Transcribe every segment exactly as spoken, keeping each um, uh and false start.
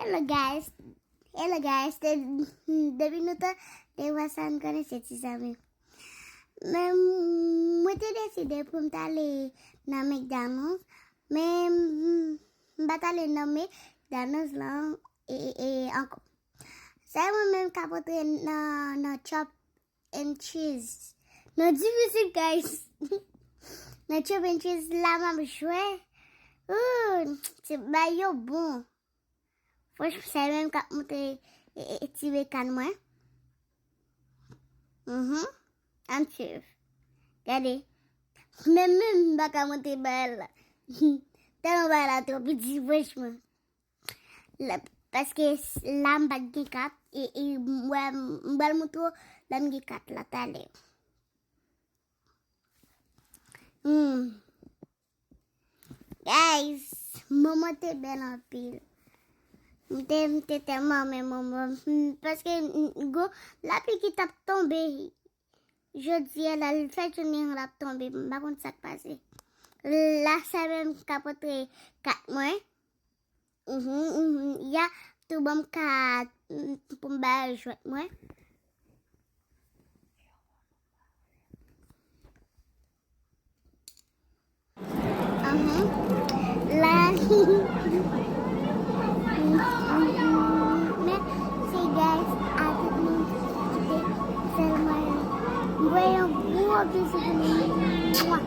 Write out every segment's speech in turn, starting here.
Hello guys. Hello guys. De- Depi nou tande vwa sa, n konnen se ti zanmi. Men mwen te deside pou m t ale nan McDonald's. Men m pa t ale nan McDonald's lan e, e, e ankò. Sa mwen menm k ap antre nan, nan Chop and Cheese. Non difisil, guys. Nan Chop and Cheese la m ap jwe. Ooh, ti bay yo bon. Franchman, sa menm k ap montre e, e, ti bekàn mwen. Mhm. Ann swiv. Gade. Menm, menm m pa ka montre bagay la. Tèlman bagay la twò piti, franchman. La, paske s- la m pa t gen kat, e, e m wè, m pral montre w lè m gen kat la talè. Hmm. Guys, moman te bèl anpil. M te, m te tèlman renmen moman. Hmm, paske, hmm, gwo lapli ki t ap tonbe jodi a la, l fè jounen an l ap tonbe. M pa konn sa k pase. La, sa menm k ap antre kat mwen. Mhm, mhm. Ya tou ban m kat, mm, pou m bay jwèt mwen. Mhm. La. Mèsi, guys, a tout moun ki te fè l mwen. M voye yon gwo bizou pou nou. Mwa.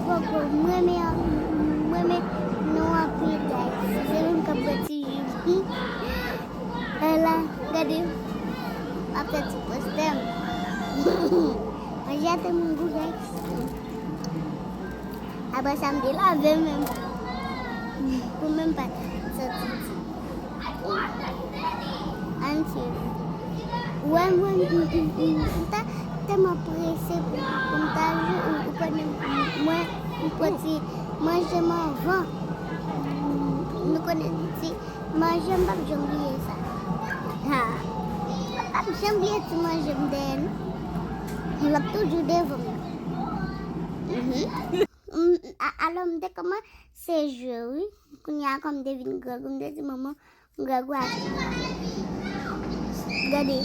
Gwo, gwo. M renmen, m renmen nou anpil, guys. Se menm k ap bati. Ala, gade. M ap fè ti pòz tèm. Manje a tèlman gou, guys. Apre sa, m te lave men m. Pou menm pa santi di. Ann swiv. Wè, mwen, m, m, m, m ta tèlman prese pou, pou m ta jwe, ou, ou konnen, mwen, m pran ti manje m anvan. Nou konnen ti manje m, p ap janm bliye sa. Ha. M p ap janm bliye ti manje m dèyè nou. L ap toujou devan m. Mhm. M, a- alò, m te kòmanse jwe, wi. Kounye a, kòm m te vin grangou, m te di manman, m grangou a. Gade.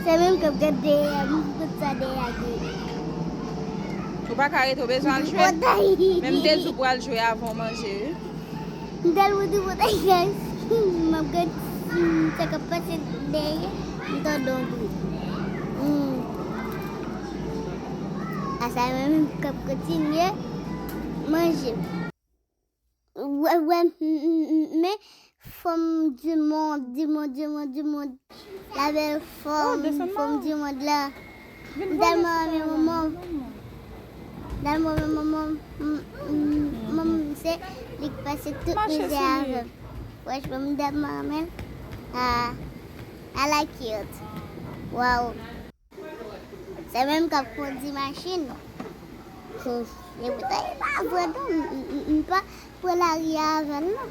Se menm k ap gade dèyè m, tout sa dèyè a gen. Ou pa ka rete, ou bezwen al jwe. Potay. Men m te di w pral jwe avan w manje, wi. M tèlman tripotay, guys. M ap gad, hmm, sa k ap pase dèyè. M tande yon bri. Hmm. A sa menm k ap kontinye manje. Wè, wè, m, m, m, men fòm di mond, di mond, di mond, di mond. La bèl fòm, fòm di mond la. M tèlman renmen manman m. M tèlman renmen manman m. M, m, manman m se li k pase tout mizè avè m. Franchman, m tèlman renmen l. Ah, I like it. Wow. Se menm k ap kondi machin. Hmm. E poutan, e pa vre non. M, m, m, m pa pran lari a avè l non.